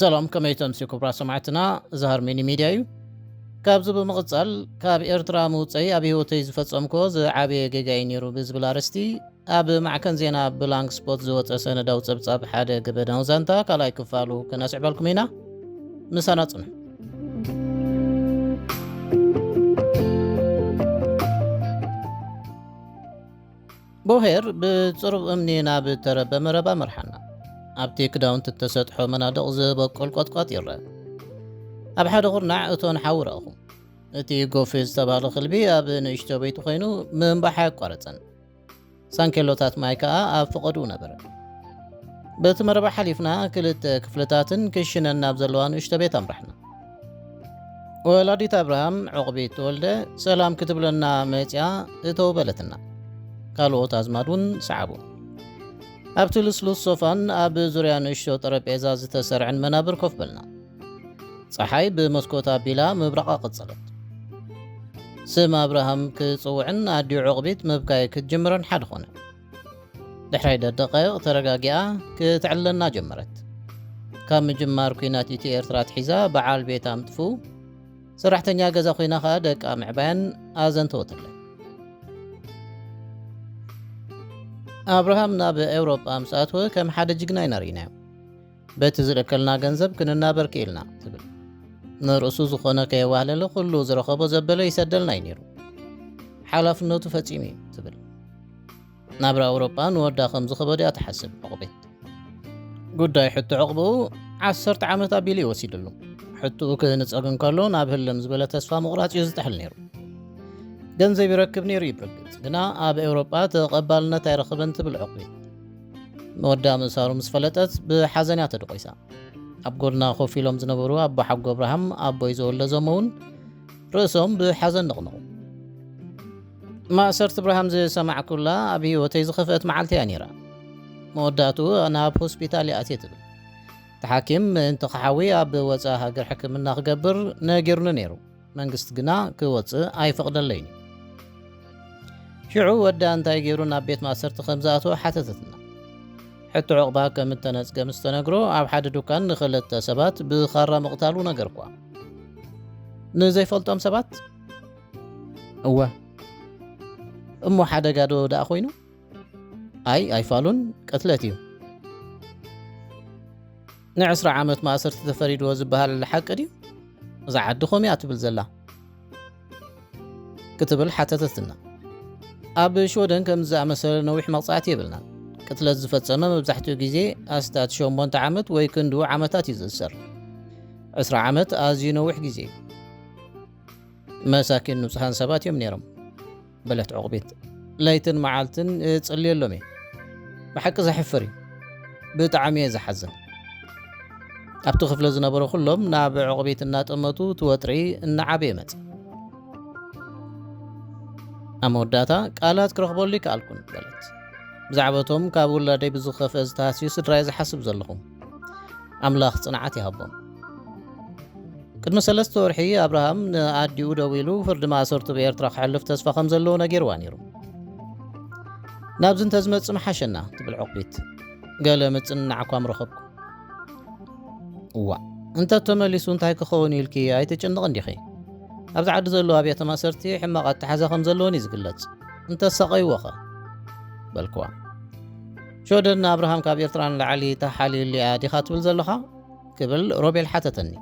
ሰላም፣ ከመይ ተምሲ ክቡራት ሰማዕትና? እዚ ሃርሜኒ ሚድያ እዩ። ካብዚ ብምቕጻል፣ ካብ ኤርትራ ምውጸይ ኣብ ህይወተይ ዝፈጸምክዎ ዝዓበየ ጌጋ እዩ ነይሩ ብዝብል ኣርእስቲ ኣብ ማዕከን ዜና ብላንክ ስፖት ዝወጸ ሰነዳዊ ጸብጻብ ሓደ ገበናዊ ዛንታ ካልኣይ ክፋሉ ከነስዕበልኩም ኢና። ምሳና ጽንሑ። ቦሄር ብጽሩብ እምኒ ናብ እተረበ መረባ መርሓና። ኣብቲ ክዳውንቲ እተሰጥሖ መናድቕ ዝበቁል ቆጥቋጥ ይረአ። ኣብ ሓደ ኩርናዕ እቶን ሓዊ ረኣኹ። እቲ ጎፌ ዝተባህለ ክልቢ ኣብ ንእሽቶ ቤቱ ኮይኑ ምንባሕ ኣየቋረጸን። ሳንኬሎታት ማይ ከኣ ኣብ ፈቐድኡ ነበረ። በቲ መረባ ሓሊፍና ክልተ ክፍልታትን ክሽነን ናብ ዘለዋ ንእሽቶ ቤት ኣምራሕና። ወላዲት ኣብርሃም ዑቕቢት ተወልደ ሰላም ክትብለና መጺኣ እተው በለትና። ካልኦት ኣዝማድ እውን ሰዓቡ። ኣብቲ ልስሉስ ሶፋን ኣብ ዙርያ ንእሽቶ ጠረጴዛ ዝተሰርዐን መናብር ኮፍ በልና። ጸሓይ ብመስኮት ኣቢላ ምብራቓ ቀጸለት። ስም ኣብርሃም ክጽውዕን ኣዲኡ ዑቕቢት ምብካይ ክትጅምረን ሓደ ኾነ። ድሕሪ ደቂቕ ተረጋጊኣ ክትዕልለና ጀመረት። ካብ ምጅማር ኲናት ኢትዮ ኤርትራ ኣትሒዛ በዓል ቤታ ምጥፍኡ፣ ሰራሕተኛ ገዛ ኮይና ኸኣ ደቃ ምዕባያን ኣዘንተወትለን። ኣብርሃም ናብ ኤውሮጳ ምስ ኣትወ ከም ሓደ ጅግና ኢና ርኢናዮ። በቲ ዝልእከልና ገንዘብ ክንናበር ክኢልና ትብል። ንርእሱ ዝኾነ ከየዋህለለ ኩሉ ዝረኸቦ ዘበለ ይሰደልና እዩ ነይሩ። ሓላፍነቱ ፈጺሙ እዩ ትብል። ናብራ ኣውሮጳ ንወዳ ከም ዝኸበዶ እያ ትሓስብ ዑቕቢት። ጉዳይ ሕቶ ዕቕብኡ ዓሰርተ ዓመት ኣቢሉ እዩ ወሲድሉ። ሕቶኡ ክህንጸግ እንከሎ ናብ ህልም ዝበለ ተስፋ ምቑራጽ እዩ ዝጥሕል ነይሩ። ገንዘብ ይረክብ ነይሩ እዩ ብርግጽ፣ ግና ኣብ ኤውሮጳ ተቐባልነት ኣይረኸበን ትብል ዑቕቢት። መወዳ ምእሳሩ ምስ ፈለጠት ብሓዘን እያ ተደቂሳ። ኣብ ጎድና ኮፍ ኢሎም ዝነበሩ ኣቦ ሓጎ ኣብርሃም ኣቦይ ዘወለዞም እውን ርእሶም ብሓዘን ነቕነቑ። ማእሰርቲ ኣብርሃም ዝሰማዕኩላ ኣብ ህይወተይ ዝኸፍአት መዓልቲ እያ ነይራ። መወዳእትኡ ናብ ሆስፒታል እየ ኣትየ ትብል። እቲ ሓኪም ምእንቲ ክሓዊ ኣብ ወጻኢ ሃገር ሕክምና ክገብር ነጊሩኒ ነይሩ። መንግስቲ ግና ክወጽእ ኣይፈቕደለይን እዩ። ሽዑ ወዳ እንታይ ገይሩ ናብ ቤት ማእሰርቲ ከም ዝኣተወ ሓተተትና። ሕቶ ዑቕባ ከም እተነጽገ ምስ ተነግሮ ኣብ ሓደ ዱካን ንኽልተ ሰባት ብኻራ ምቕታሉ ነገርኳ። ንዘይፈልጦም ሰባት? እወ። እሞ ሓደጋ ዶ ደኣ ኮይኑ? ኣይ ኣይፋሉን፣ ቅትለት እዩ። ንዕስራ ዓመት ማእሰርቲ ተፈሪድዎ ዝበሃል ሓቂ ድዩ? እዛ ዓዲ ከምኡ እያ ትብል ዘላ ክትብል ሓተተትና። ኣብ ሽወደን ከምዚ ዝኣመሰለ ነዊሕ መቕጻዕቲ የብልናን። ቅትለት ዝፈጸመ መብዛሕትኡ ግዜ ኣስታት ሸሞንተ ዓመት ወይ ክንድኡ ዓመታት እዩ ዝእሰር። ዕስራ ዓመት ኣዝዩ ነዊሕ ግዜ እዩ። መሳኪን ንጹሃን ሰባት እዮም ነይሮም። በለት ዑቕቢት። ለይትን መዓልትን እጽልየሎም እየ። ብሓቂ ዘሕፍር እዩ። ብጣዕሚ እየ ዝሓዝን። ኣብቲ ክፍሊ ዝነበሩ ኩሎም ናብ ዑቕቢት እናጠመቱ እቲ ወጥሪ እናዓበየ መጸ። ኣብ መወዳእታ ቃላት ክረኽበሉ ይከኣልኩን በለት። ብዛዕባቶም ካብ ውላደይ ብዝኸፍአ ዝተሃስዩ ስድራይ ዝሓስብ ዘለኹ። ኣምላኽ ጽንዓት ይሃቦም። ቅድሚ ሰለስተ ወርሒ ኣብርሃም ንኣዲኡ ደዊሉ ፍርዲ ማእሰርቱ ብኤርትራ ክሕልፍ ተስፋ ከም ዘለዎ ነጊርዋ ነይሩ። ናብዚ እንተዝመጽእ ምሓሸና ትብል ዑቕቢት። ገለ ምጽንናዕ እኳ ምረኸብኩ። እዋ፣ እንተ ተመሊሱ እንታይ ክኸውን ኢልኪ ኣይትጭንቕ እንዲኺ? ኣብዚ ዓዲ ዘለዉ ኣብያተ ማእሰርቲ ሕማቕ ኣተሓዛ ከም ዘለወን እዩ ዝግለጽ። እንተሳቐይዎኸ? በልክዋ። ሽወደን ንኣብርሃም ካብ ኤርትራ ንላዕሊ ተሓልዩሉ እያ ዲኻ ትብል ዘለኻ? ክብል ሮቤል ሓተተኒ።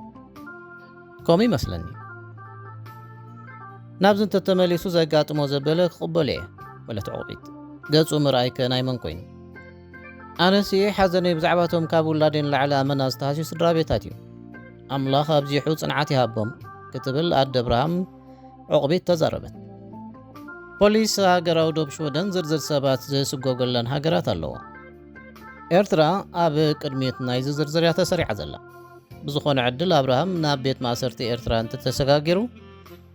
ከምኡ ይመስለኒ። ናብዚ እንተተመሊሱ ዘጋጥሞ ዘበለ ክቕበሎ እየ፣ በለት ዑቕቢት። ገጹ ምርኣይከ ናይ መን ኮይኑ? ኣነሲ ሓዘነይ ብዛዕባቶም ካብ ውላደይ ንላዕሊ ኣመና ዝተሃስዩ ስድራ ቤታት እዩ። ኣምላኽ ኣብዚሑ ጽንዓት ይሃቦም፣ ክትብል ኣደ ኣብርሃም ዑቕቢት ተዛረበት። ፖሊስ ሃገራዊ ዶብ ሽወደን ዝርዝር ሰባት ዝስጎገለን ሃገራት ኣለዎ። ኤርትራ ኣብ ቅድሚት ናይዚ ዝርዝር እያ ተሰሪዓ ዘላ። ብዝኾነ ዕድል ኣብርሃም ናብ ቤት ማእሰርቲ ኤርትራ እንተተሰጋጊሩ፣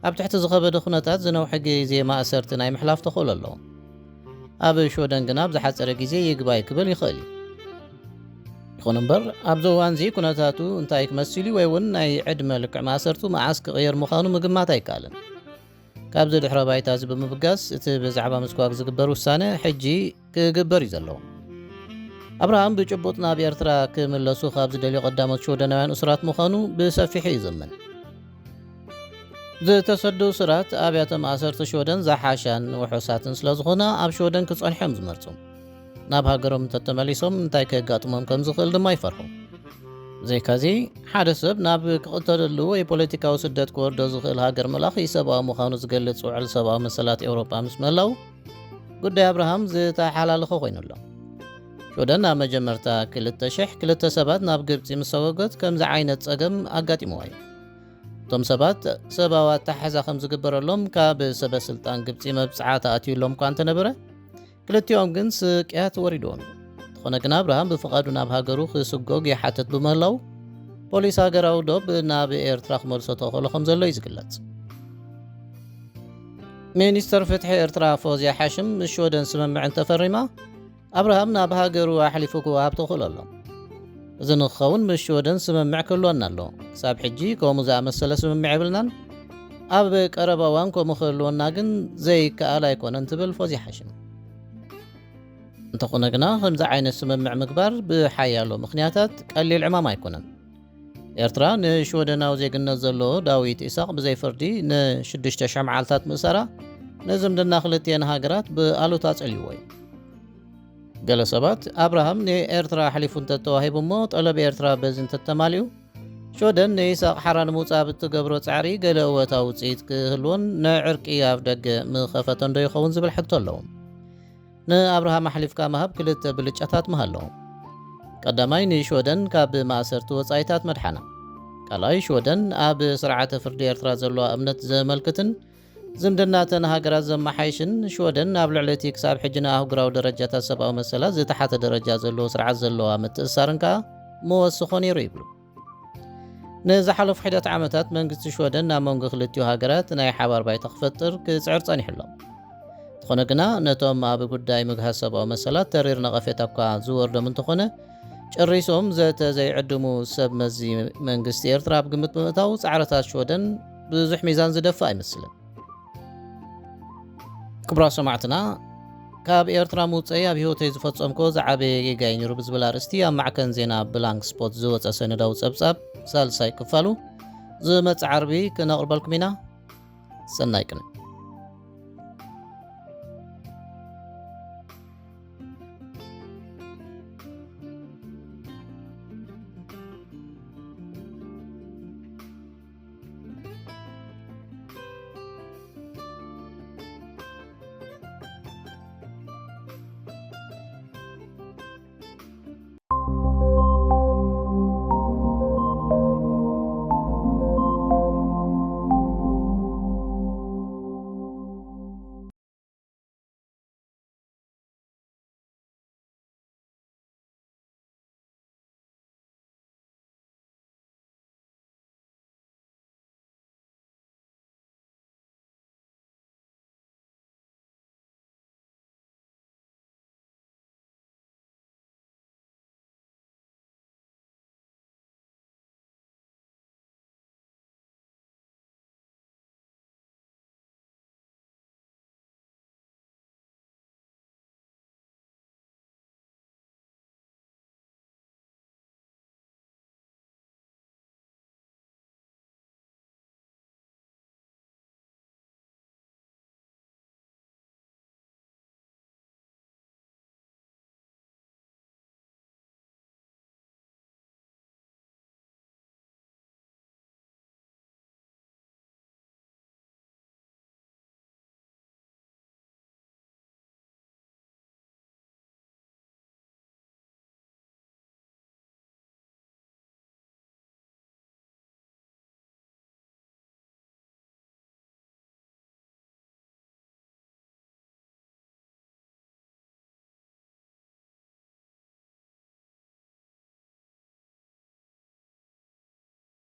ኣብ ትሕቲ ዝኸበደ ኩነታት ዝነውሐ ግዜ ማእሰርቲ ናይ ምሕላፍ ተኽእሎ ኣለዎ። ኣብ ሽወደን ግና ኣብ ዝሓጸረ ግዜ ይግባይ ክብል ይኽእል እዩ። ይኹን እምበር፣ ኣብዚ እዋንዚ ኩነታቱ እንታይ ክመስል እዩ ወይ እውን ናይ ዕድመ ልክዕ ማእሰርቱ መዓስ ክቕየር ምዃኑ ምግማት ኣይከኣልን። ካብዚ ድሕረ ባይታ እዚ ብምብጋስ፣ እቲ ብዛዕባ ምስጓግ ዝግበር ውሳነ ሕጂ ክግበር እዩ ዘለዎ። ኣብርሃም ብጭቡጥ ናብ ኤርትራ ክምለሱ ካብ ዝደልዩ ቀዳሞት ሽወደናውያን እሱራት ምዃኑ ብሰፊሑ ይዝመን። ዝተሰዱ እሱራት ኣብያተ ማእሰርቲ ሽወደን ዝሓሻን ውሑሳትን ስለ ዝኾና ኣብ ሽወደን ክጸንሑ እዮም ዝመርጹ። ናብ ሃገሮም እንተተመሊሶም እንታይ ከጋጥሞም ከም ዝኽእል ድማ ይፈርሑ። ብዘይካዚ፣ ሓደ ሰብ ናብ ክቕተለሉ ወይ ፖለቲካዊ ስደት ክወርዶ ዝኽእል ሃገር ምእላኽ ኢሰብኣዊ ምዃኑ ዝገልጽ ውዕል ሰብኣዊ መሰላት ኤውሮጳ ምስ ምህላው፣ ጉዳይ ኣብርሃም ዝተሓላለኸ ኮይኑ ኣሎ። ሽወደን ኣብ መጀመርታ ክልተ ሽሕ ክልተ ሰባት ናብ ግብጺ ምስ ሰጎገት ከምዚ ዓይነት ጸገም ኣጋጢምዋ እዩ። እቶም ሰባት ሰብኣዊ ኣተሓሕዛ ከም ዝግበረሎም ካብ ሰበ ስልጣን ግብጺ መብጽዓ ተኣትዩሎም እኳ እንተነበረ፣ ክልቲኦም ግን ስቅያት ወሪድዎም እዩ። እንተኾነ ግና ኣብርሃም ብፍቓዱ ናብ ሃገሩ ክስጎግ ይሓተት ብምህላው፣ ፖሊስ ሃገራዊ ዶብ ናብ ኤርትራ ክመልሶ ተኽእሎ ከም ዘሎ እዩ ዝግለጽ። ሚኒስተር ፍትሒ ኤርትራ ፎዝያ ሓሽም ምስ ሽወደን ስምምዕ እንተፈሪማ፣ ኣብርሃም ናብ ሃገሩ ኣሕሊፉ ክወሃብ ተኽእሎ ኣሎ። እዚ ንክኸውን ምስ ሽወደን ስምምዕ ክህልወና ኣሎ። ክሳብ ሕጂ ከምኡ ዝኣመሰለ ስምምዕ የብልናን። ኣብ ቀረባ እዋን ከምኡ ክህልወና ግን ዘይከኣል ኣይኮነን ትብል ፎዝያ ሓሽም። እንተኾነ ግና ከምዚ ዓይነት ስምምዕ ምግባር ብሓያሎ ምኽንያታት ቀሊል ዕማም ኣይኮነን። ኤርትራ ንሽወደናዊ ዜግነት ዘለዎ ዳዊት ኢሳቕ ብዘይ ፍርዲ ንሽዱሽተ ሽሕ መዓልታት ምእሳራ ንዝምድና ክልቲኤን ሃገራት ብኣሉታ ጸልይዎ እዩ። ገለ ሰባት ኣብርሃም ንኤርትራ ኣሕሊፉ እንተተዋሂቡ እሞ ጠለብ ኤርትራ በዚ እንተተማሊኡ ሽወደን ንኢሳቕ ሓራ ንምውጻእ ብትገብሮ ጻዕሪ ገለ እወታዊ ውጽኢት ክህልዎን ንዕርቂ ኣፍ ደገ ምኸፈተን ዶ ይኸውን ዝብል ሕቶ ኣለዎም። ንኣብርሃም ኣሕሊፍካ ምሃብ ክልተ ብልጫታት ምሃለዎ። ቀዳማይ ንሽወደን ካብ ማእሰርቲ ወጻኢታት መድሓና። ካልኣይ ሽወደን ኣብ ስርዓተ ፍርዲ ኤርትራ ዘለዋ እምነት ዘመልክትን ዝምድናተን ሃገራት ዘመሓይሽን ሽወደን ኣብ ልዕሊ እቲ ክሳብ ሕጂ ንኣህጉራዊ ደረጃታት ሰብኣዊ መሰላት ዝተሓተ ደረጃ ዘለዎ ስርዓት ዘለዋ ምትእሳርን ከኣ መወስኾ ነይሩ ይብሉ። ንዝሓለፉ ሒደት ዓመታት መንግስቲ ሽወደን ናብ መንጎ ክልቲኡ ሃገራት ናይ ሓባር ባይታ ክፈጥር ክጽዕር ጸኒሑ ኣሎ። እንተኾነ ግና ነቶም ኣብ ጉዳይ ምግሃስ ሰብኣዊ መሰላት ተሪር ነቐፌታ እኳ ዝወርዶም እንተኾነ ጨሪሶም ዘተ ዘይዕድሙ ሰብ መዚ መንግስቲ ኤርትራ ኣብ ግምት ብምእታው ጻዕርታት ሽወደን ብዙሕ ሚዛን ዝደፍእ ኣይመስልን። ክቡራት ሰማዕትና፣ ካብ ኤርትራ ምውፀይ ኣብ ህይወተይ ዝፈጸምኮ ዝዓበየ ጌጋ እዩ ነይሩ ብዝብል ኣርእስቲ ኣብ ማዕከን ዜና ብላንክ ስፖት ዝወፀ ሰነዳዊ ጸብጻብ ሳልሳይ ክፋሉ ዝመጽእ ዓርቢ ክነቕርበልኩም ኢና። ሰናይ ቅነ።